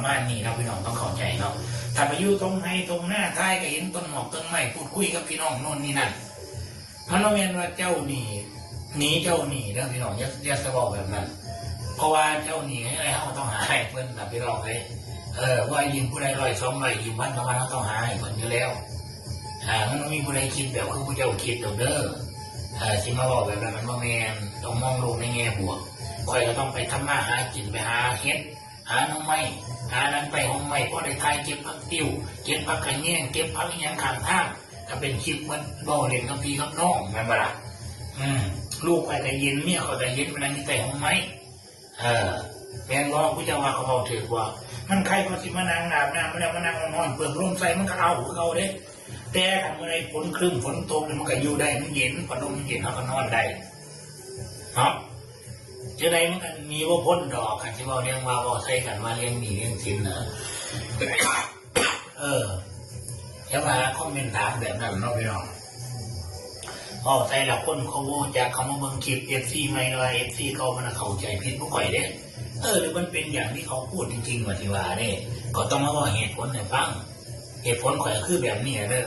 ປະມານນີ້ເນາະ ພີ່ນ້ອງຕ້ອງເຂົ້າໃຈເນາະ. ຖ້າໄປຢູ່ທົ່ງໄຮ່ທົ່ງນາ ຖ່າຍກໍເຫັນຕົ້ນໝອກຕົ້ນໄມ້ ພູດຄຸຍກັບພີ່ນ້ອງໂນ່ນນີ້ນັ້ນ ມັນບໍ່ແມ່ນວ່າເຈົ້ານີ້ໜີເຈົ້າໜີເດີພີ່ນ້ອງ ຢ່າ ຢ່າສະເວົ້າແບບນັ້ນ ເພາະວ່າເຈົ້າໜີໃຫ້ເຮົາກໍຕ້ອງຫາໃຫ້ເພິ່ນນະພີ່ນ້ອງເອີຍ. ເອີ ວ່າຢືມຜູ້ໃດຮ້ອຍສອງຮ້ອຍ ຢືມພັນສອງພັນ ເຮົາຕ້ອງຫາໃຫ້ເພິ່ນຢູ່ແລ້ວ. ອາ ມັນບໍ່ມີຜູ້ໃດຄິດແບບຄືຜູ້ເຈົ້າຄິດດອກເດີ. ເອີ ຊິມາເວົ້າແບບນັ້ນມັນບໍ່ແມ່ນ ຕ້ອງມອງໂລກໃນແງ່ບວກ. ຂ້ອຍກໍຕ້ອງໄປທຳມາຫາກິນ ໄປຫາເຫັດ ຫາໜໍ່ໄມ້ ຫານັ້ນໄປຫົ່ມໄມ້ ພໍໄດ້ຖ່າຍເກັບຜັກຕິ້ວ ເກັບຜັກຂະແຍງ ເກັບຜັກອີ່ຫຍັງຂ້າງທາງ ກໍເປັນຄລິບໝົດ ເວົ້າເລ່ນກັບພີ່ກັບນ້ອງ ແມ່ນບໍ່ລະ? ອືມ ລູກຂ້ອຍກໍເຢັນ ເມຍຂ້ອຍກໍເຢັນ ມານັ່ງຢູ່ໃຕ້ຫົ່ມໄມ້. ເອີ ແມ່ນບໍ່? ຜູ້ເຈົ້າວ່າຂ້ອຍເວົ້າຖືກບໍ່? ມັນໃຄກໍຊິມານັ່ງອາບນ້ຳ ມາແລ້ວມານັ່ງຮ້ອນໆ ເປືອງລົມໃສ່ ມັນກໍເອົາຄືເກົ່າເດ້. ແຕ່ຄັນມື້ໃດຝົນຄຶ້ມ ຝົນຕົກນີ້ ມັນກໍຢູ່ໄດ້ ມັນເຢັນ ພັດລົມມັນເຢັນ ເຮົາກໍນອນໄດ້ເນາະ. ຈັ່ງໃດມັນກໍໜີບໍ່ພົ້ນດອກ ຄັນຊິເວົ້າເລື່ອງວ່າເວົ້າໃສ່ກັນວ່າເລື່ອງໜີ້ເລື່ອງສິນນະ. ເອີ ຢ່າມາຄອມເມັນຖາມແບບນັ້ນເນາະພີ່ນ້ອງ. ເວົ້າໃສ່ແລ້ວຄົນເຂົາບໍ່ຮູ້ຈັກ ເຂົາມາເບິ່ງຄລິບ ເອັຟຊີໃໝ່ ຫຼືວ່າເອັຟຊີເກົ່າ ມັນເຂົ້າໃຈຜິດນຳຂ້ອຍເດ້. ເອີ ຫຼືມັນເປັນຢ່າງທີ່ເຂົາພູດຈິງໆ ວ່າທີ່ວ່າເດ້ ກໍຕ້ອງມາເວົ້າເຫດຜົນໃຫ້ຟັງ. ເຫດຜົນຂ້ອຍກໍຄືແບບນີ້ແຫຼະເດີ.